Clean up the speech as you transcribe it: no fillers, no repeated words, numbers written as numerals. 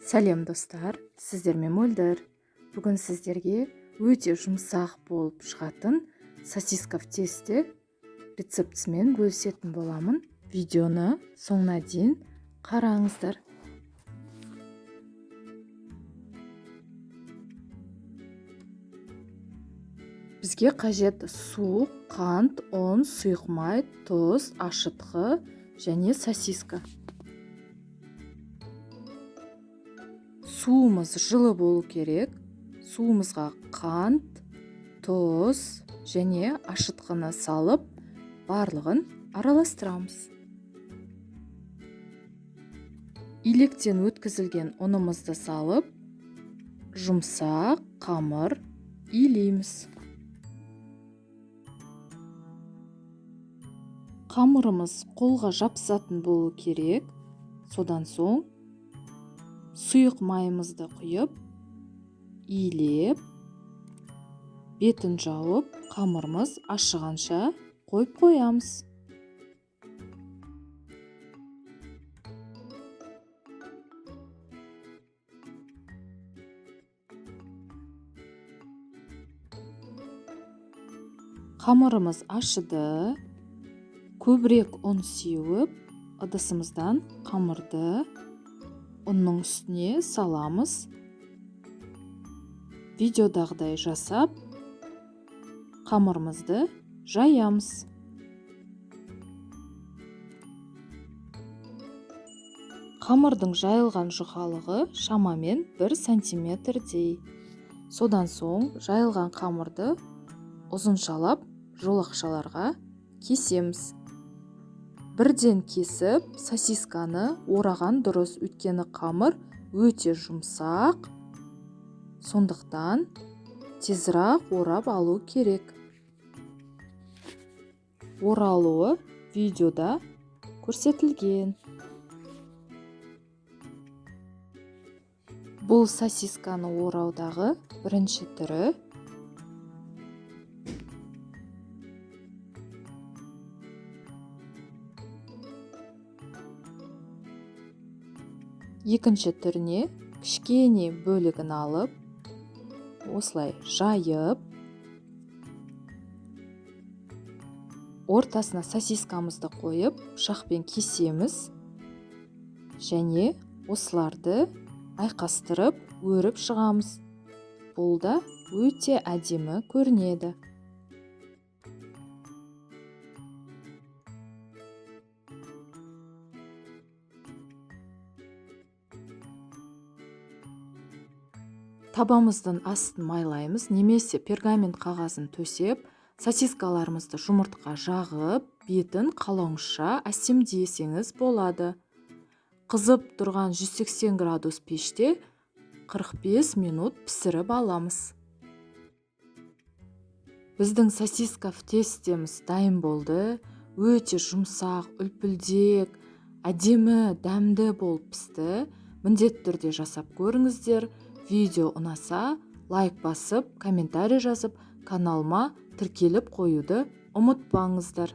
Сәлем, достар! Сіздермен Мөлдір. Бүгін сіздерге өте жұмсақ болып шығатын сосиска в тесте рецептісімен бөлісетін боламын. Видеоны соңына дейін қараңыздар. Бізге қажет: су, қант, ұн, сұйық май, тұз, ашытқы және сосиска. Суымыз жылы болу керек. Суымызға қант, тұз және ашытқыны салып, барлығын араластырамыз. Илектен өткізілген ұнымызды салып, жұмсақ қамыр илейміз. Қамырымыз қолға жабысатын болу керек. Содан соң сұйық майымызды құйып, илеп, бетін жауып, қамырымыз ашығанша қойып қоямыз. Қамырымыз ашыды. Көбірек ұн сеуіп, ыдысымыздан қамырды ұнның үстіне саламыз. Видеодағыдай жасап, қамырымызды жаямыз. Қамырдың жайылған жұқалығы шамамен 1 сантиметрдей. Содан соң жайылған қамырды ұзыншалап жолақшаларға кесеміз. Бірден кесіп, сосисканы ораған дұрыс, өйткені қамыр өте жұмсақ, сондықтан тезірек орап алу керек. Оралуы видеода көрсетілген. Бұл сосисканы ораудағы бірінші түрі. Екінші түріне кішкене бөлігін алып, осылай жайып, ортасына сосискамызды қойып, пышақпен кесеміз және осыларды айқастырып, өріп шығамыз. Бұл да өте әдемі көрінеді. Табамыздың астын майлаймыз немесе пергамент қағазын төсеп, сосискаларымызды жұмыртқа жағып, бетін қалауыңызша әсемдесеңіз болады. Қызып тұрған 180 градус пеште 45 минут пісіріп аламыз. Біздің сосиска в тестеміз дайын болды. Өте жұмсақ, үлпілдек, әдемі, дәмді болып пісті. Міндетті түрде жасап көріңіздер. Видео ұнаса, лайк басып, комментарий жазып, каналыма тіркеліп қоюды ұмытпаңыздар.